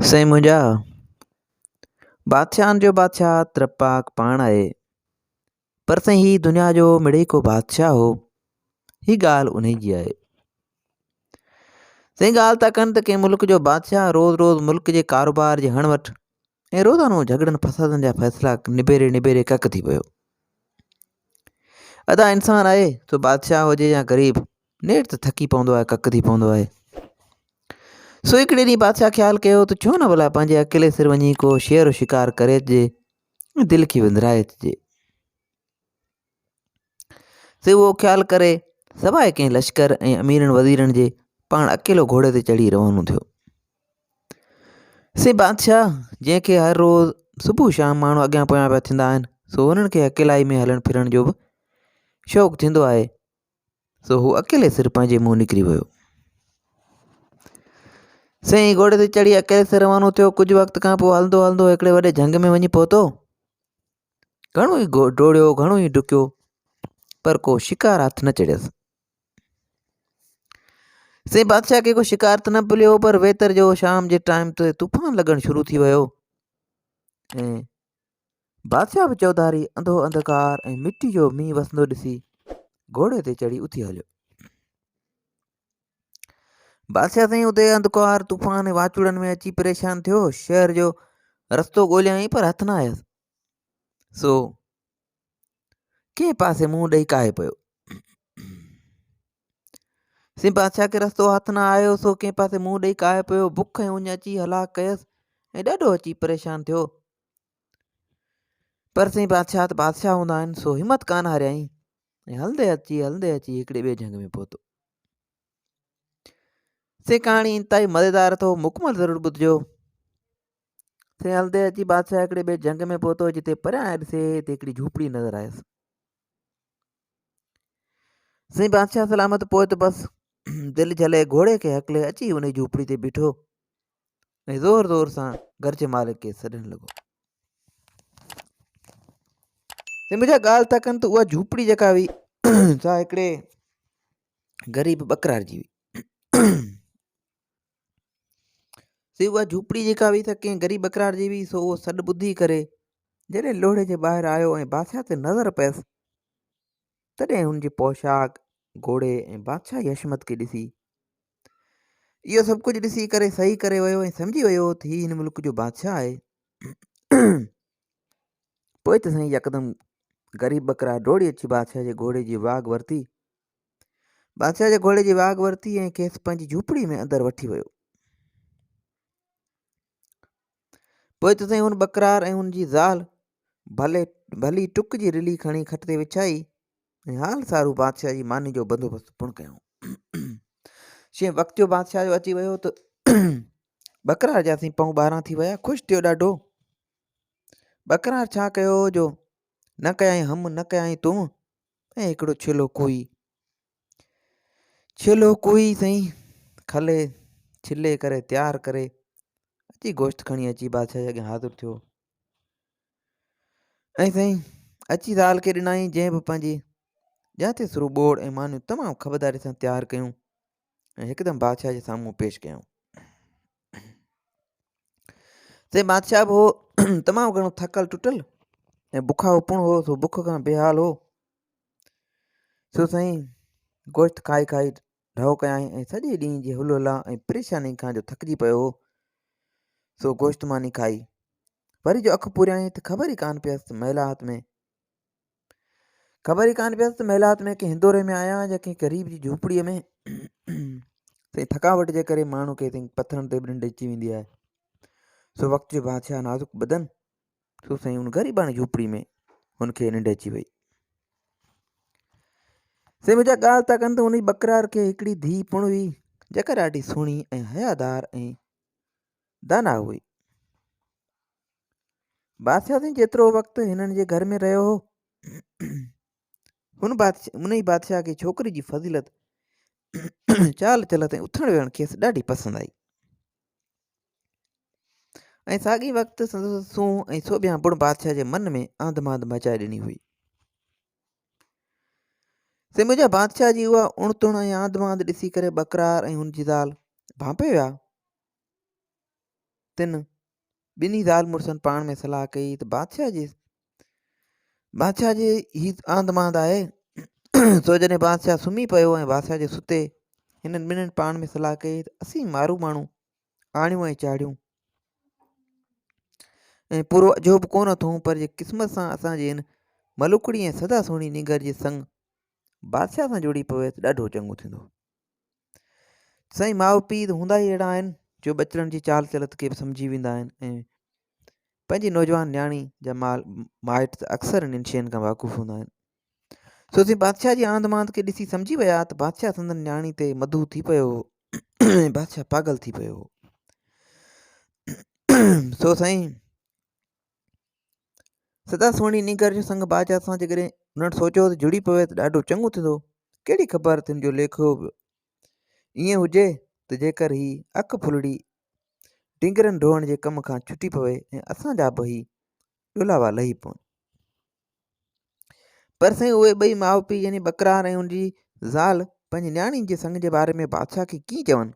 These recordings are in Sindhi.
سائين منهنجا، بادشاهن جو بادشاهه ترپاڪ پاڻ آهي، پر سائين هي دنيا جو مڙئي ڪو بادشاهه هو، هي ڳالهه انهي جي آهي. سائين ڳالهه ٿا ڪن ته ڪنهن ملڪ جو بادشاهه روز روز ملڪ جي ڪاروبار جي هڻ وٺ ۽ روزانو جهڳڙن فسادن جا فيصلا نبيري نبيري ڪڪ ٿي پيو. ادا انسان آهي سو بادشاهه هجي يا غريب نيٺ ته ٿڪي پوندو آهي ڪڪ ٿي پوندو آهي. سو هڪڙي ڏينهن بادشاهه خيال ڪيو ته ڇو نه ڀلا پنهنجي اڪيلي سر وڃي ڪو شير و شڪار ڪري اچجي ۽ دل کي وندرائي اچجي. سو اهو خيال ڪري سواء ڪنهن لشڪر ۽ اميرن وزيرن جي پاڻ اڪيلو گهوڙي تي چڙهي روانو ٿيو. سي بادشاهه جنهن کي هر روز صبح شام ماڻهو اڳيان پويان پيا ٿيندا آهن سو انهن کي اڪيلائي ۾ هلڻ ڦرڻ جو به شوق ٿيندو آهي سو هو اڪيلي سر پنهنجي منهن نڪري ويو سائين گهوڙي تي چڙهي اڪيلي سر روانو ٿيو ڪجهه وقت کان پوء هلندو هلندو هڪڙي وڏي جهنگ ۾ وڃي پهتو گهڻو ئي ڊوڙيو گهڻو ئي ڊڪيو پر ڪو شڪار هٿ نه چڙهيس سائين بادشاهه کي ڪو شڪار ته نه مليو پر ويتر جو شام جي ٽائيم تي طوفان لڳڻ شروع ٿي ويو ۽ بادشاهه به چوڌاري انڌو انڌڪار ۽ مٽي جو مينهن وسندو ڏسي گهوڙي تي چڙهي اٿي هليو. بادشاهه سائين اتي انڌڪار طوفان ۽ واچوڙن ۾ اچي پريشان ٿيو. شهر جو رستو ڳوليائين پر هٿ نه آيس. سو ڪنهن پاسي منهن ڏئي ڪاهي پيو. سين بادشاهه کي رستو هٿ نه آيو سو ڪنهن پاسي منهن ڏئي ڪاهي پيو. بک ۽ اڃ اچي هلاڪ ڪيس ۽ ڏاڍو اچي پريشان ٿيو. پر سائين بادشاهه ته بادشاهه هوندا آهن سو همت ڪانه هاريائين ۽ هلندي اچي هلندي اچي هڪڙي ٻئي جهنگ ۾ پهتو. سي ڪهاڻي انتهائي مزيدار اٿو مڪمل ضرور ٻڌجو. سي هلندي اچي بادشاهه هڪڙي ٻئي جهنگ ۾ پهتو جتي پريان ڏسي ته هڪڙي جهوپڙي نظر آيس. سائين بادشاهه سلامت پوء ته بس دل جهلي گهوڙي کي هڪلي اچي ان جهوپڙي تي بيٺو ۽ زور زور سان گهر جي مالڪ کي سڏڻ لڳو. سائين منهنجا ڳالهه ٿا ڪن ته اها جهوپڙي جيڪا هئي سا هڪڙي غريب ٻڪرار جي هئي. سي اها جهوپڙي جيڪا هئي سا ڪنهن غريب ٻڪرار جي هئي سو اهو سڏ ٻڌي ڪري جڏهن لوڙهي جي ٻاهر آيو ۽ بادشاهه تي نظر پيس تڏهن هن جي پوشاڪ گهوڙي ۽ بادشاهي حشمت کي ڏسي اهو سڀ ڪجهه ڏسي ڪري صحيح ڪري ويو ۽ سمجهي ويو ته هي هن ملڪ جو بادشاهه آهي. پوء ته سائين يڪدم غريب ٻڪرار ڊوڙي اچي بادشاهه جي گهوڙي جي واڳ ورتي بادشاهه جي گهوڙي جي واڳ ورتي ۽ کيس پنهنجي جهوپڙي ۾ اندر وٺي ويو. پوء ته سائين هن ٻڪرار ۽ هن جي زال ڀلي ڀلي ٽڪ جي رلي کڻي کٽ تي وڇائي ۽ حال سارو بادشاهه جي ماني جو بندوبست پڻ ڪيائون. شين وقت جو بادشاهه جو اچي ويو ته ٻڪرار جا سائين پئون ٻاهران ٿي ويا خوش ٿيو ڏاڍو. ٻڪرار ڇا ڪيو جو نه ڪيائين هم نه ڪيائين تون ۽ هڪڙو ڇيلو ڪوئي ڇيلو ڪوئي سائين کلي ڇلي ڪري تيار ڪري اچي گوشت کڻي اچي بادشاهه جي اڳيان حاضر ٿيو ۽ سائين اچي زال کي ڏنائين جنهن به پنهنجي جاتي سرو ٻوڙ ۽ مانيون تمام خبرداري سان تيار ڪيون ۽ هڪدم بادشاهه جي سامهون پيش ڪيائون سائين بادشاهه به هو تمام گهڻو ٿڪل ٽٽل ۽ بکائو پڻ هو سو بک کان بيحال هو سو سائين گوشت کائي کائي ڍؤ ڪيائين ۽ سڄي ڏينهن جي هل هلا ۽ پريشاني کان جو ٿڪجي پيو هو سو گوشت ماني کائي وري جو اک پوريائين ته خبر ئي ڪانه پيس ته محلات ۾ خبر ئي ڪانه پيس ته محلات ۾ ڪنهن هندوري ۾ آيان يا ڪنهن غريب جي جهوپڙيء ۾. سائين ٿڪاوٽ جي ڪري ماڻهو کي سائين پٿرن تي به ننڊ اچي ويندي آهي. سو وقت جو بادشاهه نازڪ بدن سو سائين ان غريباڻي جهوپڙي ۾ هن کي ننڊ اچي وئي. سائين منهنجا ڳالهه ٿا ڪن ته ان ٻڪرار کي هڪڙي ڌيء پڻ هئي جيڪا ڏاڍي سهڻي ۽ حيادار ۽ دانا هئي. بادشاهه سائين جيترو وقت هنن جي گهر ۾ رهيو هو هن بادشاهه انهي بادشاهه کي ڇوڪري جي فضيلت چال چلت ۽ اٿڻ ويهڻ کيس ڏاڍي پسند آئي ۽ ساڳي وقت سندس سونهن ۽ سوڀيا پڻ بادشاهه جي من ۾ آنڌ مانڌ مچائي ڏني هئي سي منهنجا بادشاهه جي اها اڻ تڻ ۽ آنڌ مانڌ ڏسي ڪري ٻڪرار ۽ هن جي زال ڀانپي ويا. تن ٻنهي زال مڙسن پاڻ ۾ صلاح ڪئي ته بادشاهه جي بادشاهه جي هي آنڌ مانڌ آهي سو جڏهن بادشاهه سمهي پيو ۽ بادشاهه جي ستي هنن ٻنهن پاڻ ۾ صلاح ڪئي ته اسين مارو ماڻهو آڻيون ۽ چاڙهيون ۽ پورو اجهو به ڪونه اٿئون پر جي قسمت سان اسان جي هن ملوڪڙي ۽ سدا سهڻي نينگر جي سڱ بادشاهه سان جڙي پوي ته ڏاڍو چڱو ٿيندو سائين ماء پيء ته هوندا ئي اهڙا آهن جو ٻچڙن جي چال چلت کي به سمجهي ويندا آهن ۽ پنهنجي نوجوان نياڻي جا مال مائٽ ته اڪثر انهن شين کان واقف هوندا آهن سو سائين بادشاهه جي آنڌ مانڌ کي ڏسي سمجهي ويا ته بادشاهه سندن نياڻي تي مڌو ٿي پيو هو ۽ بادشاهه پاڳل ٿي پيو هو سو سائين سدا سهڻي نينگر جو سڱ بادشاهه سان جيڪڏهن انهن سوچيو ته جڙي پوي ته ڏاڍو چڱو ٿيندو. ڪهڙي خبر ته هن جو ليکو به ائين هجي ته جيڪر هي اک ڦلڙي ڊينگرن ڍوئڻ جي ڪم کان ڇٽي پوي ۽ اسان جا به هي ڏولاوا لهي پون. پر سائين اهي ٻئي ماء پيء يعني ٻڪرار ۽ ان جي زال پنهنجي نياڻي جي سڱ جي باري ۾ بادشاهه کي ڪيئن چون؟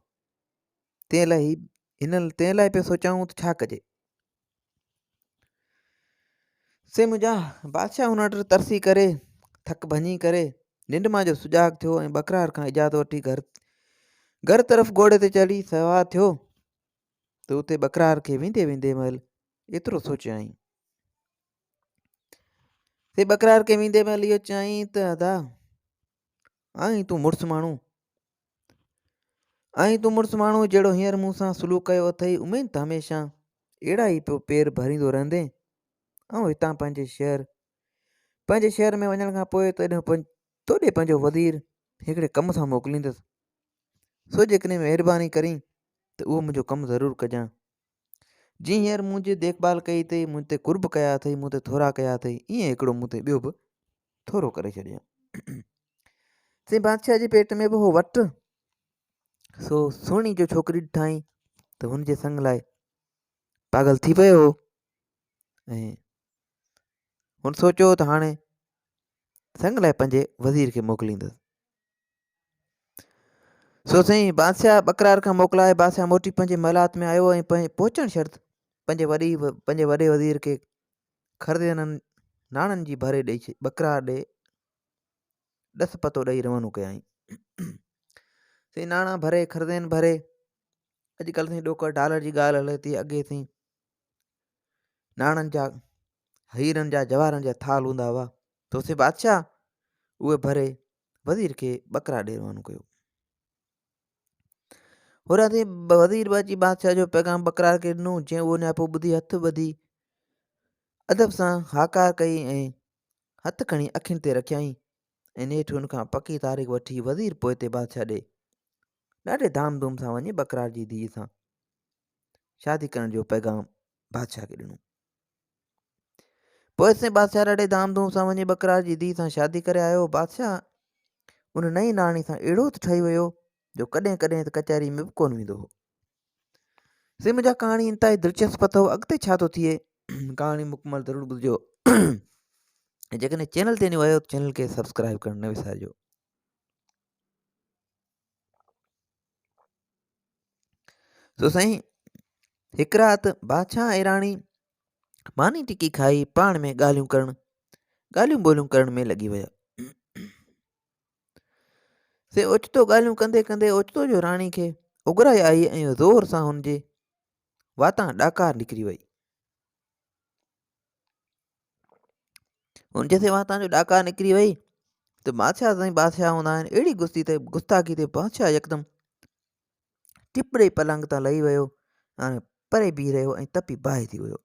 تنهن لاء هي هن تنهن لاء پيو سوچيائون ته ڇا ڪجي؟ سي منهنجا بادشاهه هن وٽ ترسي ڪري ٿڪ ڀڃي ڪري ننڊ مان جو سجاڳ ٿيو ۽ ٻڪرار کان اجازت وٺي گهر گهر طرف گهوڙي تي چڙهي سوار ٿيو ته اتي ٻڪرار کي ويندي ويندي مهل ايترو سوچيائين سي ٻڪرار کي ويندي مهل اهو چيائين ته ادا آهين تون مڙس ماڻهو آهين تون مڙس ماڻهو جهڙو هينئر مون سان سلوڪ ڪيو اٿئي اميد ته هميشه اهڙا ئي پيو پير ڀريندو رهندين آئون هتان پنهنجي شهر پنهنجي شهر ۾ وڃڻ کان پوء تڏهن توڏي پنهنجو وزير هڪڙي ڪم سان موڪليندس سو جيڪڏهن مهرباني ڪرين ته اهو منهنجو ڪم ضرور ڪجان جيئن هينئر منهنجي ديک ڀال ڪئي اٿئي، مون تي قرب ڪيا اٿئي، مون تي ٿورا ڪيا اٿئي، ائين هڪڙو مون تي ٻيو به ٿورو ڪري ڇڏجان. سائين بادشاهه جي پيٽ ۾ به هو وٽ، سو سهڻي جو ڇوڪري ڏٺائين ته هن جي سڱ لاء پاڳل ٿي پيو هو ۽ هن سوچيو ته هاڻي سڱ لاء پنهنجي وزير کي موڪليندس. سو سائين بادشاهه ٻڪرار کان موڪلائي بادشاهه موٽي پنهنجي محلات ۾ آيو ۽ پهچڻ شرط پنهنجي وڏي پنهنجي وڏي وزير کي خرزينن ناڻن جي ڀري ڏئي ٻڪرار ڏي ڏس پتو ڏئي روانو ڪيائين سائين ناڻا ڀري خرزين ڀري اڄڪلهه سائين ڏوڪڙ ڊالر جي ڳالهه هلي ٿي اڳي سائين ناڻن جا هيرن جا جواهرن جا ٿال هوندا هئا تو سي بادشاهه اهي ڀري وزير کي ٻڪرا ڏي روانو ڪيو. هوريان ٿي وزير به اچي بادشاهه جو پيغام ٻڪرار کي ڏنو، جنهن اهو نياپو ٻڌي هٿ ٻڌي ادب سان هاڪار ڪئي ۽ هٿ کڻي اکين تي رکيائين ۽ نيٺ هن کان پڪي تاريخ وٺي وزير پوئتي بادشاهه ڏي ڏاڍي ڌام ڌوم سان وڃي ٻڪرار جي ڌيء سان شادي ڪرڻ جو پيغام بادشاهه کي ڏنو. پوء سين بادشاهه ڏاڍي ڌام ڌوم سان وڃي ٻڪرار جي ڌيء سان شادي ڪري آيو. بادشاهه ان نئين ناڻي سان اهڙو ته ٺهي ويو جو ڪڏهن ڪڏهن ته ڪچهري ۾ به ڪونه ويندو هو. سي منهنجا ڪهاڻي انتهائي دلچسپ اٿو اڳتي ڇا ٿو ٿئي ڪهاڻي مڪمل ضرور ٻڌجو ۽ جيڪڏهن چينل تي نيو آهيو ته چينل کي سبسڪرائب ڪرڻ نه وسارجو. سو سائين هڪ رات بادشاهه ۽ راڻي ماني ٽڪي کائي پاڻ ۾ ڳالهيون ڪرڻ ڳالهيون ٻولهيون ڪرڻ ۾ لڳي ويا سي اوچتو ڳالهيون ڪندي ڪندي اوچتو جو راڻي کي اگرائي آئي ۽ زور سان هن جي واتان ڏاڪار نڪري وئي هن جي واتان جو ڏاڪار نڪري وئي ته بادشاهه سائين بادشاهه هوندا آهن اهڙي غصي تي گستاخي تي بادشاهه يڪدم ٽپ ڏئي پلنگ تان لهي ويو ۽ پري بيهي رهيو ۽ تپي باهه ٿي ويو.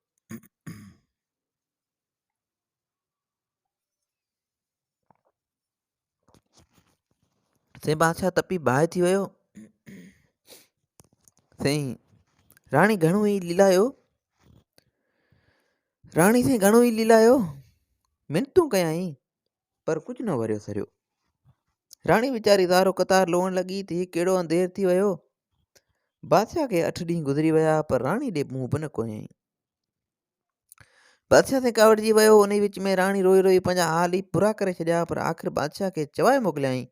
سائين بادشاهه تپي باهه ٿي ويو. سائين راڻي گهڻو ئي ليلايو. راڻي سائين گهڻو ئي ليلايو. منتون ڪيائين. پر ڪجهه نه وريو سريو. راڻي ويچاري زارو قطار لوئڻ لڳي ته هي ڪهڙو انڌير ٿي ويو. بادشاهه کي اٺ ڏينهن گذري ويا پر راڻي ڏي منهن به نه ڪويائين. بادشاهه سائين ڪاوڙجي ويو. انهي وچ ۾ راڻي روئي روئي پنهنجا حال ئي پورا ڪري ڇڏيا پر آخر بادشاهه کي چوائي موڪليائين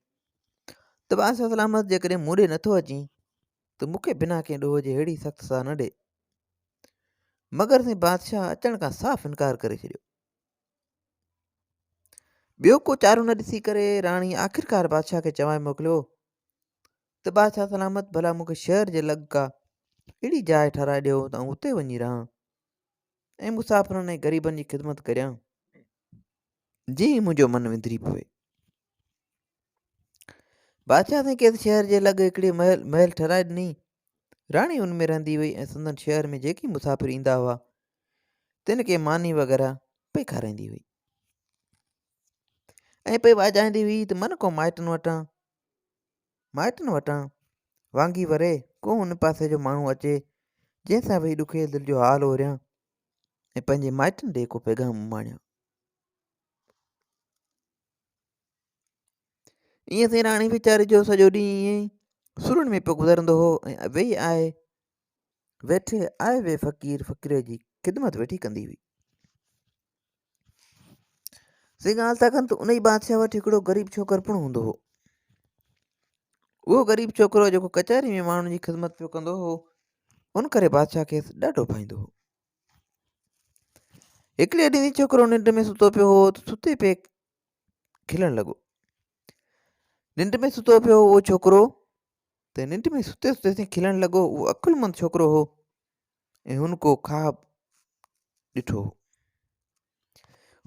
ته بادشاهه سلامت جيڪڏهن مون ڏي نٿو اچين ته مون کي بنا ڪنهن ڏوهه جي ههڙي سخت سزا نه ڏي. مگر سائين بادشاهه اچڻ کان صاف انڪار ڪري ڇڏيو. ٻيو ڪو چارو نه ڏسي ڪري راڻي آخرڪار بادشاهه کي چوائي موڪليو ته بادشاهه سلامت ڀلا مون کي شهر جي لڳ ڪا اهڙي جاء ٺهرائي ڏيو ته آئون اتي وڃي رهان ۽ مسافرن ۽ غريبن جي خدمت ڪريان جيئن منهنجو من وندري پوي. بادشاهه سائين کيس شهر جي لڳ هڪڙي محل محل ٺهرائي ڏني. راڻي ان ۾ رهندي هئي ۽ سندن شهر ۾ جيڪي مسافر ايندا هئا تن کي ماني وغيره پئي کارائيندي هئي ۽ پئي واجهائيندي هئي ته من ڪو مائٽن وٽان مائٽن وٽان وانگي وري ڪو ان پاسي جو ماڻهو اچي جنهن سان ويهي ڏکيل دل جو حال اوريان ۽ پنهنجي مائٽن ڏي ڪو پيغام اماڻيان. ائين سائين راڻي ويچاري جو سڄو ڏينهن ائين ئي سرن ۾ پيو گذرندو هو ۽ ويهي آئي ويٺي آئي وي فقير فقير جي خدمت ويٺي ڪندي هئي. سي ڳالهه ٿا ڪن ته ان ئي بادشاهه وٽ هڪڙو غريب ڇوڪر پڻ هوندو هو. اهو غريب ڇوڪرو جيڪو ڪچهري ۾ ماڻهن جي خدمت پيو ڪندو هو، ان ڪري بادشاهه کيس ڏاڍو ڀائيندو هو. هڪڙي ڏينهن ڇوڪرو ننڊ ۾ ستو پيو هو ته ستي پئي کلڻ لڳو. ننڊ ۾ ستو پيو هو اهو ڇوڪرو ته ننڊ ۾ ستي ستي کلڻ لڳو. اهو عقلمند ڇوڪرو هو ۽ هن ڪو خواب ڏٺو هو.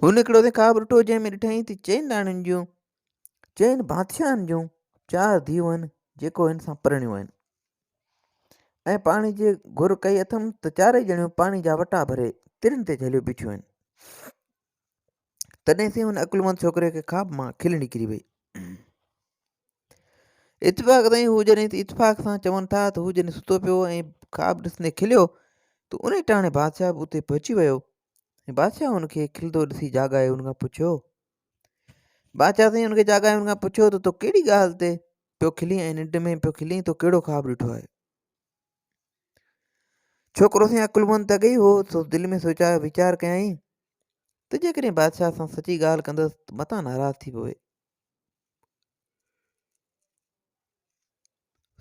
هن هڪڙو خواب ڏٺو جنهن ۾ ڏٺائين ته چئن راڻين جون چئن بادشاهن جون چار ڌيئون آهن جيڪو هن سان پرڻيون آهن ۽ پاڻي جي گهر ڪئي اٿم ته چارئي ڄڻيون پاڻي جا وٽا ڀري ترين تي جهليو بيٺيون آهن. تڏهن سين هن عقلمند ڇوڪري کي خواب مان کل نڪري وئي. اتفاق تائين هو جڏهن اتفاق سان چون ٿا ته هو جڏهن ستو پيو ۽ خواب ڏسندي کليو ته ان ٽاڻي بادشاهه به اتي پهچي ويو ۽ بادشاهه هن کي کلندو ڏسي جاڳائي هن کان پڇيو بادشاهه سائين هن کي جاڳائي هن کان پڇيو ته تو ڪهڙي ڳالهه تي پيو کلين ۽ ننڊ ۾ پيو کلين تو ڪهڙو خواب ڏٺو آهي ڇوڪرو سائين عقلمند ته اڳي ئي هو سو دل ۾ سوچا ويچار ڪيائين ته جيڪڏهن بادشاهه سان سچي ڳالهه ڪندس ته متان ناراض ٿي پوي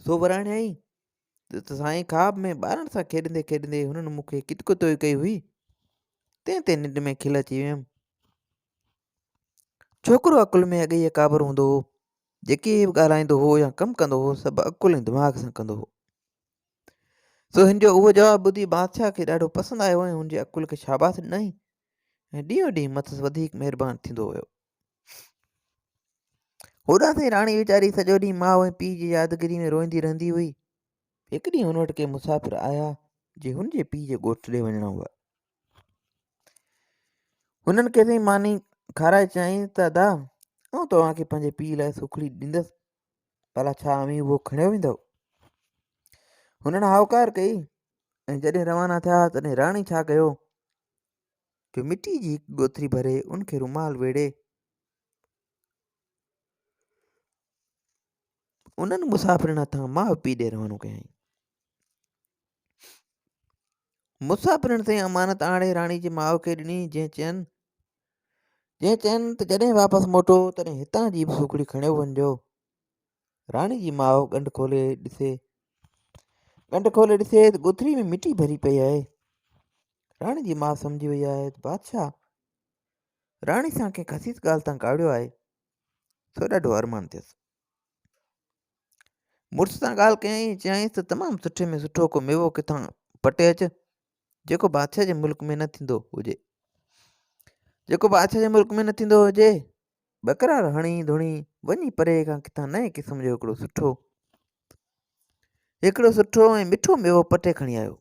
سو وراڻيائين ته سائين خواب ۾ ٻارن سان کيڏندي کيڏندي هنن مون کي ڪتڪتوئي ڪئي هئي تنهن تي ننڊ ۾ کل اچي ويم ڇوڪرو عقل ۾ اڳي ئي اڪابر هوندو هو جيڪي به ڳالهائيندو هو يا ڪم ڪندو هو سڀ عقل ۽ دماغ سان ڪندو هو سو هن جو اهو جواب ٻڌي بادشاهه کي ڏاڍو پسند آيو ۽ هن جي عقل کي شاباس ڏنائين ۽ ڏينهون ڏينهن مٿس وڌيڪ مهربان ٿيندو ويو هوڏانهن سائين راڻي ويچاري سڄو ڏينهن ماء ۽ پيء جي يادگيري ۾ روئندي رهندي هئي. هڪ ڏينهن هن وٽ ڪي مسافر آيا جي هن جي پيء جي ڳوٺ ڏي وڃڻا هئا. هنن کي سائين ماني کارائي چيائين ته ادا آئون توهان کي پنهنجي پيء لاء سوکڙي ڏيندس ڀلا ڇا اوهين اهو کڻيو ويندؤ؟ هنن هائوڪار ڪئي ۽ جڏهن روانا ٿيا تڏهن راڻي ڇا ڪيو جو مٽي جي هڪ ڳوٿري ڀري ان کي رومال ويڙهي انهن مسافرن هٿان ماء پيء ڏي روانو ڪيائين. مسافرن سائين امانت آڻي راڻي جي ماء کي ڏني جنهن چين جنهن چين ته جڏهن واپس موٽو تڏهن هتان جي به سوکڙي کڻيو وڃجو. راڻي جي ماء ڳنڍ کولي ڏسي ڳنڍ کولي ڏسي ته ڳوٿري ۾ مٽي ڀري پئي آهي. راڻي جي ماء سمجهي وئي آهي ته بادشاهه راڻي سان ڪنهن خسيس ڳالهه تان ڪاوڙيو آهي سو ڏاڍو ارمان ٿيس. مڙس سان ڳالهه ڪيائين چيائينس ته تمام سٺي ۾ سٺو ڪو ميوو ڪٿان پٽي اچ جيڪو بادشاهه جي ملڪ ۾ نه ٿيندو هجي جيڪو بادشاهه جي ملڪ ۾ نه ٿيندو هجي ٻڪرار هڻي ڌڻي وڃي پري کان ڪٿان نئين قسم جو هڪڙو سٺو هڪڙو سٺو ۽ مٺو ميوو پٽي کڻي آيو.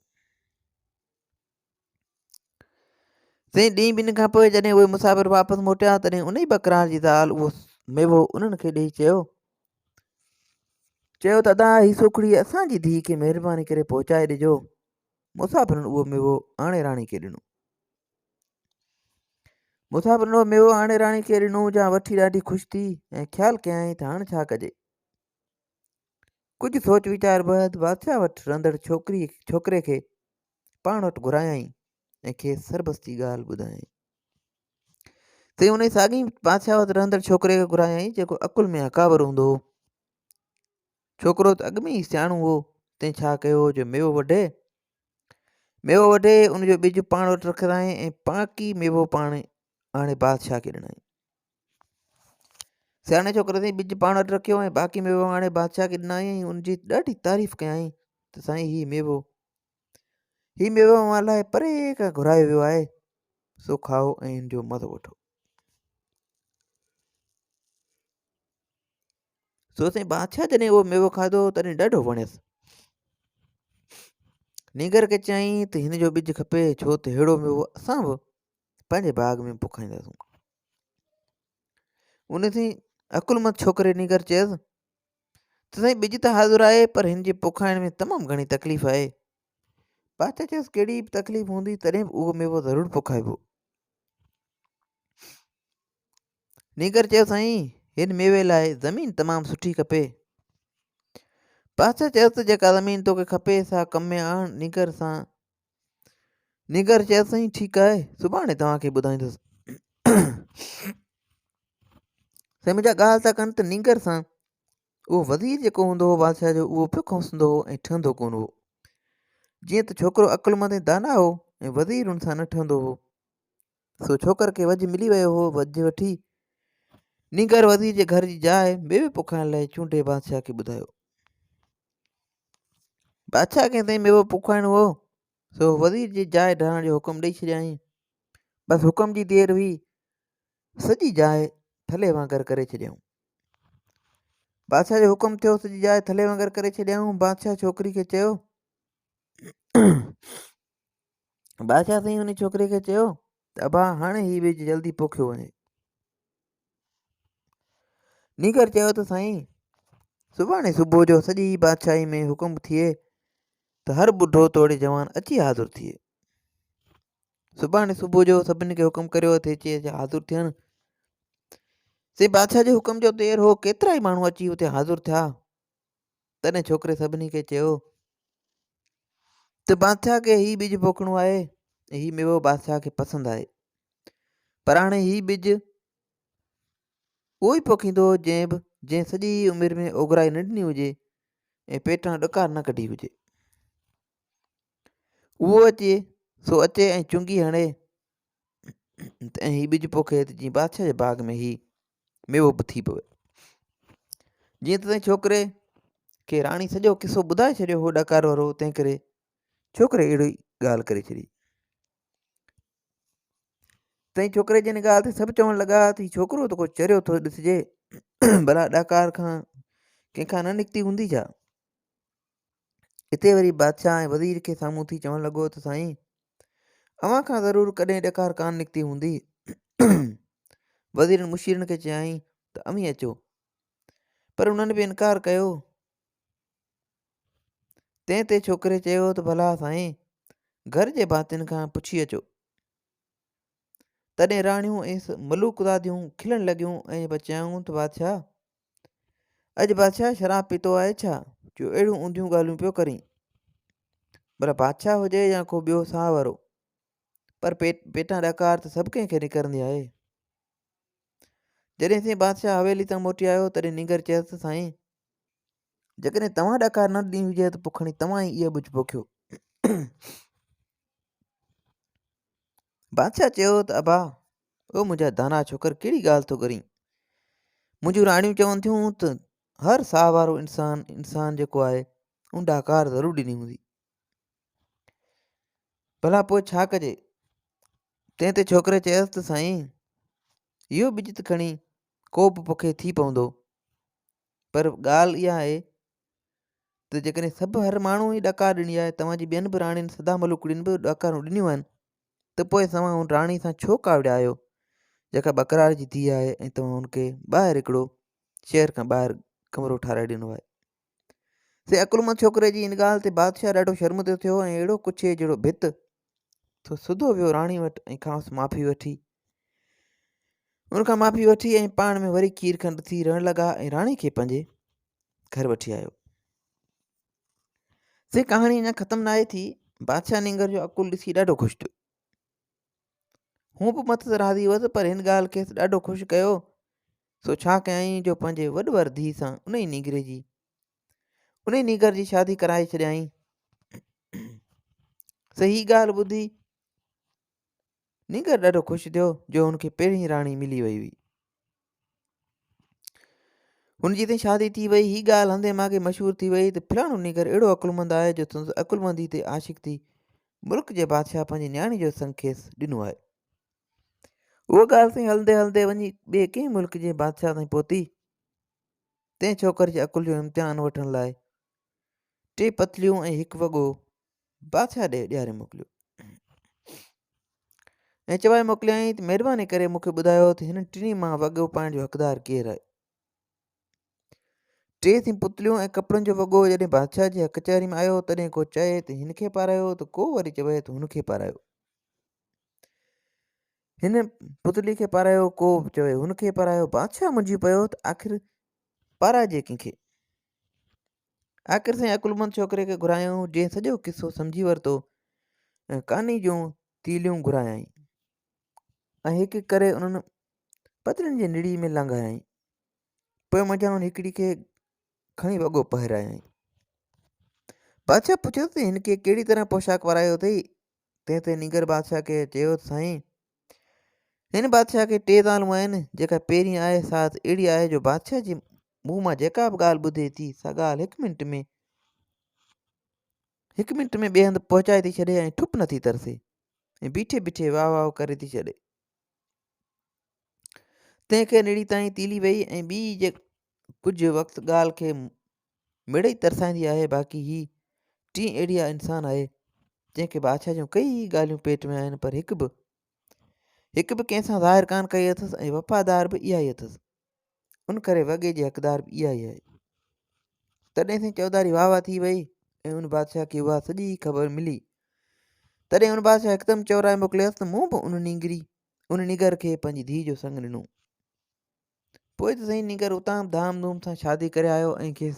سائين ڏينهن ٻن کان پوء جڏهن اهي مسافر واپس موٽيا تڏهن ان ئي ٻڪرار جي زال اهو ميوو انهن کي ڏيئي چيو چيو ته ادا هي سوکڙي اسان جي ڌيء کي مهرباني ڪري پهچائي ڏجو. مسافرن اهو ميوو آڻي راڻي کي ڏنو. مسافرن اهو ميوو آڻي راڻي کي ڏنو جا وٺي ڏاڍي خوش ٿي ۽ خيال ڪيائين ته هاڻ ڇا ڪجي. ڪجهه سوچ ويچار بعد بادشاهه وٽ رهندڙ ڇوڪري ڇوڪري کي پاڻ وٽ گهرايائين ۽ کيس سربستي ڳالهه ٻڌايائين. تي انهي ساڳئي بادشاهه وٽ رهندڙ ڇوڪري کي گهرايائين جيڪو عقل ۾ اڪابر هوندو هو. ڇوڪرو ته اڳ ۾ ئي سياڻو هو تنهن ڇا ڪيو جو ميوو وڍي ميوو وڍي ان جو ٻج پاڻ وٽ رکرايائين ۽ باقي ميوو پاڻ آڻي بادشاهه کي ڏنائين. سياڻي ڇوڪري سائين ٻج پاڻ وٽ رکيو ۽ باقي ميوو آڻي بادشاهه کي ڏنائين ۽ ان جي ڏاڍي تعريف ڪيائين ته سائين هي ميوو هي ميوو اوهان لاء پري کان گهرايو ويو آهي سو کائو ۽ ان جو مزو وٺو. سو سائين بادشاهه جڏهن اهو ميوو کاڌو تڏهن ڏاڍو وڻيس. نينگر کي چيائين ته هن جو ٻج کپي ڇو ته ههڙو ميوو اسان به پنهنجي باغ ۾ پوکائينداسون. ان سائين عقلمند ڇوڪري نينگر چيس ته سائين ٻج ته حاضر آهي پر هن جي پوکائڻ ۾ تمام گهڻي تڪليف آهي. بادشاهه چيس ڪهڙي به تڪليف هوندي تڏهن به اهو ميوو ضرور پوکائبو. نينگر چيو، سائين، هن ميوي لاء زمين تمام سٺي کپي. بادشاهه چيس ته جيڪا زمين توکي کپي سا ڪم ۾ آڻ. نينگر سان نينگر چيس، سائين ٺيڪ آهي، سڀاڻي توهان کي ٻڌائيندس. سائين منهنجا ڳالهه ٿا ڪن ته نينگر سان اهو وزير جيڪو هوندو هو بادشاهه جو اهو پيو کونسندو هو ۽ ٺهندو ڪونه هو. جيئن ته ڇوڪرو عقلمند ۽ دانا هو ۽ وزير ان سان نه ٺهندو هو. سو ڇوڪر کي وجهه ملي ويو هو. وجهه وٺي نينگر وزير جي گهر جي جاء ميوي پوکائڻ لاء چونڊي بادشاهه کي ٻڌايو. بادشاهه کي سائين ميوو پوکائڻو هو، سو وزير جي جاء ڊاهڻ جو حڪم ڏئي ڇڏيائين. بس حڪم جي دير هئي، سڄي جاء ٿلهي وانگر ڪري ڇڏيائون. بادشاهه جو حڪم ٿيو، سڄي جاء ٿلهي وانگر ڪري ڇڏيائون. بادشاهه ڇوڪري کي چيو بادشاهه سائين ان ڇوڪري کي چيو ته ابا هاڻي هي ٻج جلدي پوکيو وڃي. نينگر چيو ته سائين سڀاڻي صبح جو سڄي بادشاهي ۾ حڪم ٿئي ته هر ٻڍو توڙي جوان اچي حاضر ٿئي. سڀاڻي صبح جو سڀني کي حڪم ڪريو ٿي اچي حاضر ٿين. سي بادشاهه جي حڪم جو دير هو ڪيترا ئي ماڻهو اچي اتي حاضر ٿيا. تڏهن ڇوڪري سڀني کي چيو ته بادشاهه کي هي ٻج پوکڻو آهي ۽ هي ميوو بادشاهه کي پسند آهي پر هاڻي هي ٻج اهو ئي پوکيندو جنهن به جنهن سڄي عمر ۾ اوگرائي نه ڏني هجي ۽ پيٽان ڏڪار نه ڪڍي هجي اهو اچي سو اچي ۽ چونگي هڻي ۽ هي ٻج پوکي ته جيئن بادشاهه جي باغ ۾ هي ميوو به ٿي پوي. جيئن ته تنهن ڇوڪري کي راڻي سڄو قصو ٻڌائي ڇڏيو هو ڏڪار وارو تنهن ڪري ڇوڪري اهڙي ڳالهه ڪري ڇڏي. تنهن ڇوڪري جي ان ڳالهه تي سڀ چوڻ لڳا ته هي ڇوڪرو ته ڪو چريو ٿو ڏسجي ڀلا ڏڪار کان ڪنهن کان نه نڪتي هوندي ڇا؟ اتي وري بادشاهه ۽ وزير کي سامهون ٿي چوڻ لڳو ته سائين اوهان کان ضرور ڪڏهن ڏڪار ڪانه نڪتي هوندي. وزيرن مشيرن کي چيائين ته اوهين اچو. پر انهن به انڪار ڪيو. تنهن تي ڇوڪري چيو ته ڀلا سائين گهر جي ڀاتين کان پڇي اچو. تڏهن راڻيون ۽ ملوڪ زاديون کلڻ لڳيون ۽ چيائون ته بادشاهه اڄ بادشاهه شراب پيتو آهي ڇا جو اهڙيون اونڌيون ڳالهيون پيو ڪرين؟ ڀلا بادشاهه هجي يا ڪو ٻيو ساهه وارو، پر پيٽ پيٽان ڏڪار ته سڀ ڪنهن کي نڪرندي آهي. جڏهن سائين بادشاهه حويلي تان موٽي آيو تڏهن نينگر چيس ته سائين جيڪڏهن توهان ڏڪار نه ڏني هجي ته پوء کڻي توهان ئي اهو ٻج پوکيو. بادشاهه چيو ته ابا او منهنجا دانا ڇوڪر ڪهڙي ڳالهه ٿو ڪرين؟ منهنجون راڻيون چون ٿيون ته هر ساهه وارو انسان انسان جيڪو آهي ان ڏاڪار ضرور ڏني هوندي. ڀلا پوء ڇا ڪجي؟ تنهن تي ڇوڪري چيس ته سائين اهو ٻج ته کڻي ڪو به پوکي ٿي پوندو پر ڳالهه اها آهي ته جيڪڏهن سڀ هر ماڻهو ئي ڏڪار ڏني آهي توهان جي ٻين به راڻين سدا ملوڪڙين به ڏڪارون ڏنيون آهن ته پوء توهان ان راڻي سان ڇو ڪاوڙيا آهيو جيڪا ٻڪرار جي ڌيء آهي ۽ توهان ان کي ٻاهر هڪڙو شهر کان ٻاهر ڪمرو ٺاهرائي ڏنو آهي. سي عقلمند ڇوڪري جي ان ڳالهه تي بادشاهه ڏاڍو شرمندو ٿيو ۽ اهڙو ڪڇي جهڙو ڀت ٿو سڌو ويو راڻي وٽ ۽ کانئس معافي وٺي ان کان معافي وٺي ۽ پاڻ ۾ وري کير کنڊ ٿي رهڻ لڳا ۽ راڻي کي پنهنجي گهر وٺي آيو. سي ڪهاڻي اڃا ختم ناهي ٿي، بادشاهه نينگر جو عقل ڏسي ڏاڍو خوش ٿيو. هون به مٿس راضي هئس پر هن ڳالهه کيس ڏاڍو خوش ڪيو، سو ڇا ڪيائين جو پنهنجي وڏ ور ڌيء سان انهي نينگري جي انهي نينگر جي شادي ڪرائي ڇڏيائين. سو هي ڳالهه ٻڌي نينگر ڏاڍو خوش ٿيو جو هن کي پهرين راڻي ملي وئي هئي. هن جي تائين شادي ٿي وئي. هي ڳالهه هنڌي ماڳي مشهور ٿي وئي ته فلاڻو نينگر اهڙو عقلمند آهي جو سندس عقلمندي تي عاشق ٿي ملڪ جي بادشاهه پنهنجي نياڻي جو سڱ کيس ڏنو آهي. اها ڳالهه سائين هلندي هلندي وڃي ٻئي ڪنهن ملڪ جي بادشاهه تائين پهتي. تنهن ڇوڪر جي عقل جو امتحان وٺڻ لاء ٽي پتليون ۽ هڪ وڳو بادشاهه ڏي ڏياري موڪليو ۽ چوائي موڪليائين ته مهرباني ڪري مون کي ٻڌايو ته هنن ٽنهي مان وڳو پائڻ جو حقدار ڪير آهي. ٽي ٿي پتليون ۽ ڪپڙن جو وڳو جڏهن بادشاهه جي ڪچهري ۾ آيو تڏهن ڪو چئي ته هن کي پارايو ته ڪو وري چوي ته هن کي پارايو. هن پتلي کي پارايو ڪو چوي هن کي پارايو. بادشاهه منجهي پيو ته آخر پارائجي ڪنهن کي؟ آخر سائين عقلمند ڇوڪري کي گهرايائون، جنهن سڄو قصو سمجهي ورتو ۽ ڪاني جون تيليون گهرايائين ۽ هڪ هڪ ڪري انهن پتلين جي نڙي ۾ لنگهايائين. پوء منجهائن هڪڙي کي کڻي وڳو پهرايائين. بادشاهه پڇيس ته هن کي ڪهڙي طرح پوشاڪ پارايو اٿئي؟ تنهن تي نينگر بادشاهه کي چيو ته سائين هن بادشاهه کي ٽي زالون آهن، جيڪا پهرين آهي سا ته اهڙي آهي جو بادشاهه جي منهن مان جيڪا به ڳالهه ٻڌي ٿي سا ڳالهه هڪ منٽ ۾ ٻئي هنڌ پهچائي ٿي ڇڏي ۽ ٺپ نٿي ترسي ۽ بيٺي بيٺي واهه واهه ڪري ٿي ڇڏي. تنهن کي نڙي تائين تيلي وئي ۽ ٻي جي ڪجهه وقت ڳالهه کي مڙئي ترسائيندي آهي باقي هي ٽين اهڙي انسان آهي جنهن کي بادشاهه جون ڪئي ڳالهيون پيٽ ۾ آهن پر هڪ به ڪنهن سان ظاهر ڪانه ڪئي اٿس ۽ وفادار به اها ئي اٿس ان ڪري وڳي جي حقدار به اها ئي آهي. تڏهن سائين چوڌاري واهه واهه ٿي وئي ۽ ان بادشاهه کي اها سڄي خبر ملي. تڏهن ان بادشاهه هڪدم چورائي موڪليس ته مون به ان نينگري ان نينگر کي پنهنجي ڌيء جو سڱ ڏنو. پوء ته سائين نينگر اتان به ڌام ڌوم سان شادي ڪري آيو ۽ کيس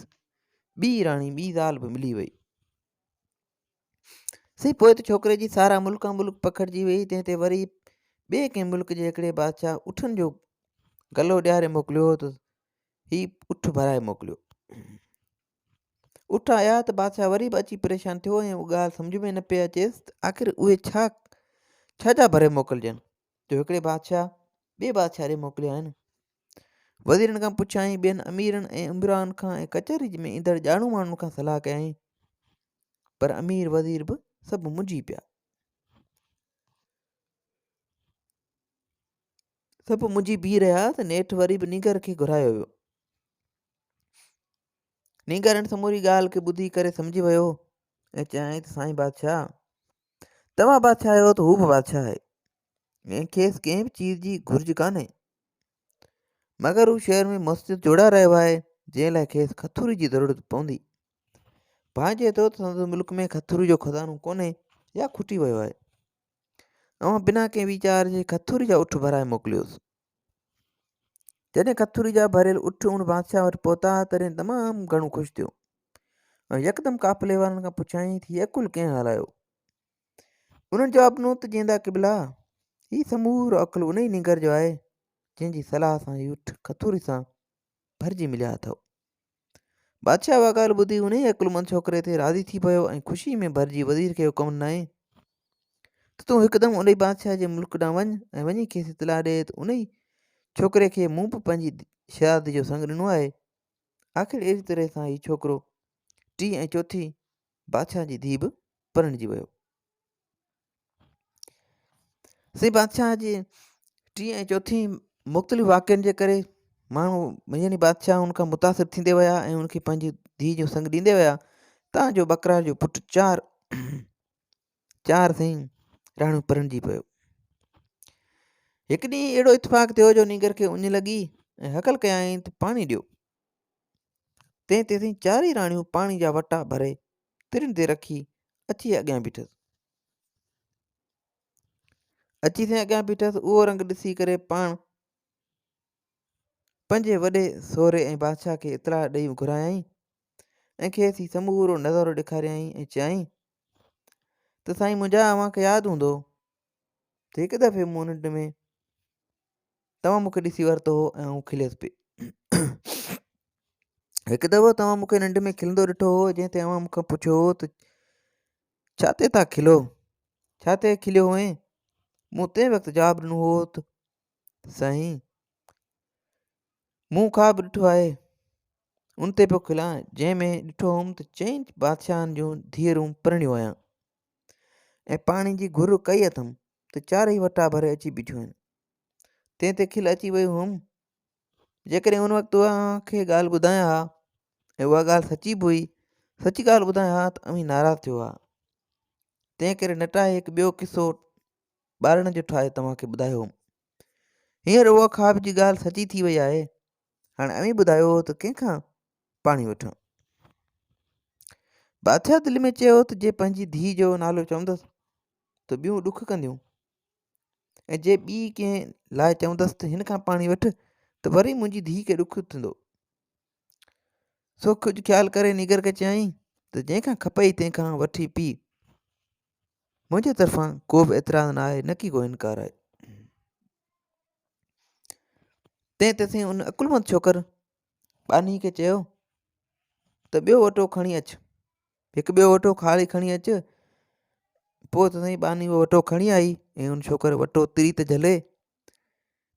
ٻي راڻي ٻي زال به ملي وئي. سائين پوء ته ڇوڪري جي سارا ملڪان ملڪ پکڙجي وئي. تنهن تي وري ٻئي ڪنهن ملڪ جي هڪڙي بادشاهه اٺن جو گلو ڏياري موڪليو ته هي اٺ ڀرائي موڪليو. اٺ آيا ته بادشاهه وري به اچي پريشان ٿيو ۽ اها ڳالهه سمجهه ۾ نه پئي اچيس ته آخر اهي ڇا ڇا جا ڀري موڪلجن جو هڪڙي بادشاهه ٻئي بادشاهه ڏي موڪليا آهن. وزيرن کان پڇيائين، ٻين اميرن ۽ امرائن کان ۽ ڪچهري ۾ ايندڙ ڄاڻو ماڻهن کان صلاح ڪيائين، پر امير وزير به سڀ منجهي پيا. سڀ منجهي بيهي رهيا ته نيٺ وري به نينگر کي گهرايو ويو. نينگر ان سموري ڳالهه کي ٻڌي ڪري سمجهي ويو ۽ چيائين ته سائين بادشاهه توهان بادشاهه آهيو ته هو به بادشاهه آهي ۽ کيس ڪنهن به چيز جي گهرج ڪانهي مگر هو شهر ۾ مسجد جوڙائي رهيو آهي جنهن لاء کيس کٿوري جي ضرورت پوندي. ڀانئجي ٿو ته سندس ملڪ ۾ کٿوري جو خزانو ڪونهي يا کٽي ويو آهي. اوهان بنا ڪنهن ويچار جي کٿوري جا اٺ ڀرائي موڪليوس. جڏهن کٿوري جا ڀريل اٺ ان بادشاهه وٽ پهتا تڏهن تمام گهڻو خوش ٿيو ۽ يڪدم قافلي وارن کان پڇيائين ته هي عقل ڪنهن هلايو؟ انهن جواب ڏنو ته جيئندا قبلا، هي سمورو عقل انهي نينگر جو آهي، جنهن جي صلاح سان هي اٺ کٿوري سان ڀرجي مليا اٿئو. بادشاهه اها ڳالهه ٻڌي انهي عقلمند ڇوڪري تي راضي ٿي پيو ۽ خوشي ۾ ڀرجي وزير کي حڪم ڏنائين ته تون هڪدم انهي بادشاهه جي ملڪ ڏانهن وڃ ۽ وڃي کيس اطلاع ڏي ته انهي ڇوڪري کي مون به پنهنجي شهزادي جو سڱ ڏنو آهي. آخر اهڙي طرح سان هي ڇوڪرو ٽين ۽ چوٿين بادشاهه جي ڌيء به پرڻجي ويو. سي بادشاهه جي ٽين ۽ چوٿين مختلف واقعن جي ڪري ماڻهو يعني بادشاهه ان کان متاثر ٿيندي ويا ۽ ان کي پنهنجي ڌيء جو سنگ ڏيندي ويا تان جو ٻڪرار جو پٽ چار چار سائين راڻيون پرڻجي پيو. هڪ ڏينهن اهڙو اتفاق ٿيو جو نينگر کي اڃ لڳي ۽ هڪل ڪيائين ته پاڻي ڏيو. تنهن تي سائين چارئي راڻيون پاڻي جا وٽا ڀري ترين تي رکي اچي اڳيان بيٺس. اچي سائين اڳيان بيٺس اهو رنگ ڏسي ڪري پاڻ پنهنجي وڏي سهري ۽ بادشاهه کي اطلاع ڏئي گهرايائين ۽ کيس هي سمورو نظارو ڏيکاريائين ۽ چيائين ته سائين منهنجا اوهان کي ياد هوندو ته هڪ دفعي مون ننڊ ۾ توهان مون کي ڏسي ورتو هو ۽ آئون کليس پئي. هڪ دفعو توهان مون کي ننڊ ۾ کلندو ڏٺو هو جنهن تي اوهان مون کان پڇيو هو ته ڇا تي ٿا کلو؟ ڇا تي کليو هئين؟ مون تنهن وقت جواب ڏنو هو ته سائين مون خواب ڏٺو آهي، ان تي پيو کلان، جنهن ۾ ڏٺو هوم ته چئن بادشاهن جون ڌيئرون پرڻيون آهيان ۽ پاڻي جي گهر ڪئي اٿم ته چارئي وٽا ڀري اچي بيٺيون آهن. تنهن تي کل اچي وئي هئم. جيڪڏهن ان وقت اوهان کي ڳالهه ٻڌايان ها ۽ اها ڳالهه سچي به هئي، سچي ڳالهه ٻڌايان ها ته اوهين ناراض ٿيو ها. تنهن ڪري نٽائي هڪ ٻيو قصو ٻارڙن جو ٺاهي توهان کي ٻڌايو هوم. هينئر اها خواب جي ڳالهه سچي ٿي وئي آهي. هاڻي اوهين ٻڌايو ته ڪنهن کان پاڻي وٺان؟ بادشاهه دل ۾ چيو ته جي پنهنجي ڌيء جو نالو چوندس ته ٻيون ڏک ڪنديون ۽ جي ٻي ڪنهن لاء چوندس ته هن کان پاڻي وٺ ته وري منهنجي ڌيء کي ڏک ٿيندو. سو ڪجهه خيال ڪري نينگر کي چيائين ته جنهن کان کپئي تنهن کان وٺي پي. منهنجي طرفان ڪو به اعتراض نه آهي نڪي ڪو انڪار آهي. تنهن تي سائين ان عقلمند ڇوڪر ٻانهي کي چيو ته ٻيو وٽو کڻي اچ. هڪ ٻيو وٽو خالي کڻي اچ. پوء ته سائين ٻانهي اهو وٽو کڻي آئي ۽ ان ڇوڪر وٽو تري تي جهلي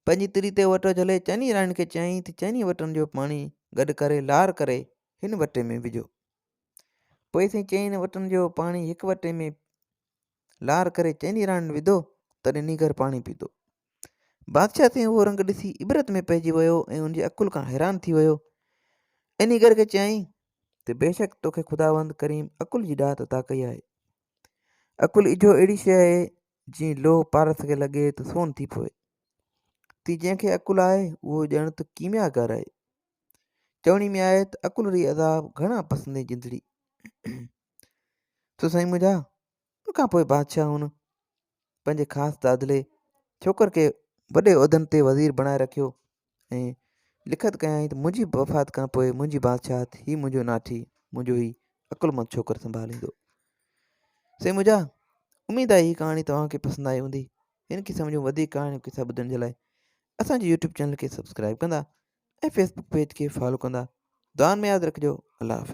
پنهنجي تري تي وٽو جهلي چئني راڻين کي چيائين ته چئني وٽن جو پاڻي گڏ ڪري لار ڪري هن وٽي ۾ وجهو. پوء سائين چئن وٽن جو پاڻي هڪ وٽي ۾ لار ڪري چئني راڻين وڌو تڏهن نينگر پاڻي پيتو. بادشاهه سائين اهو رنگ ڏسي عبرت ۾ پئجي ويو ۽ ان جي عقل کان حيران ٿي ويو ۽ نينگر کي چيائين ته بيشڪ توکي خداوند ڪريم عقل جي ڏات عطا ڪئي آهي. عقل اجهو اهڙي شيء آهي جيئن لوهه پارس کي لڳي ته سون ٿي پوي. تيئن جنهن کي عقل آهي اهو ڄڻ ته ڪيمياگر آهي. چوڻي ۾ آهي ته عقل ري عذاب گهڻا پسندين جندڙي. سو سائين منهنجا ان کان پوء بادشاهه هن پنهنجي خاص دادلي ڇوڪر کي وڏي عهدن تي وزير بڻائي رکيو ۽ لکت ڪيائين ته منهنجي وفات کان پوء منهنجي بادشاهت هي منهنجو ناٺي منهنجو هي عقلمند ڇوڪر سنڀاليندو. سائين منهنجا اميد آهي هي ڪهاڻي توهان کي پسند آئي هوندي. هن قسم جون وڌيڪ ڪهاڻيون قصا ٻڌڻ جي لاء اسان جي يوٽيوب چينل کي سبسڪرائب ڪندا ۽ فيسبوڪ پيج کي فالو ڪندا. دعائن ۾ ياد رکجو. الله حافظ.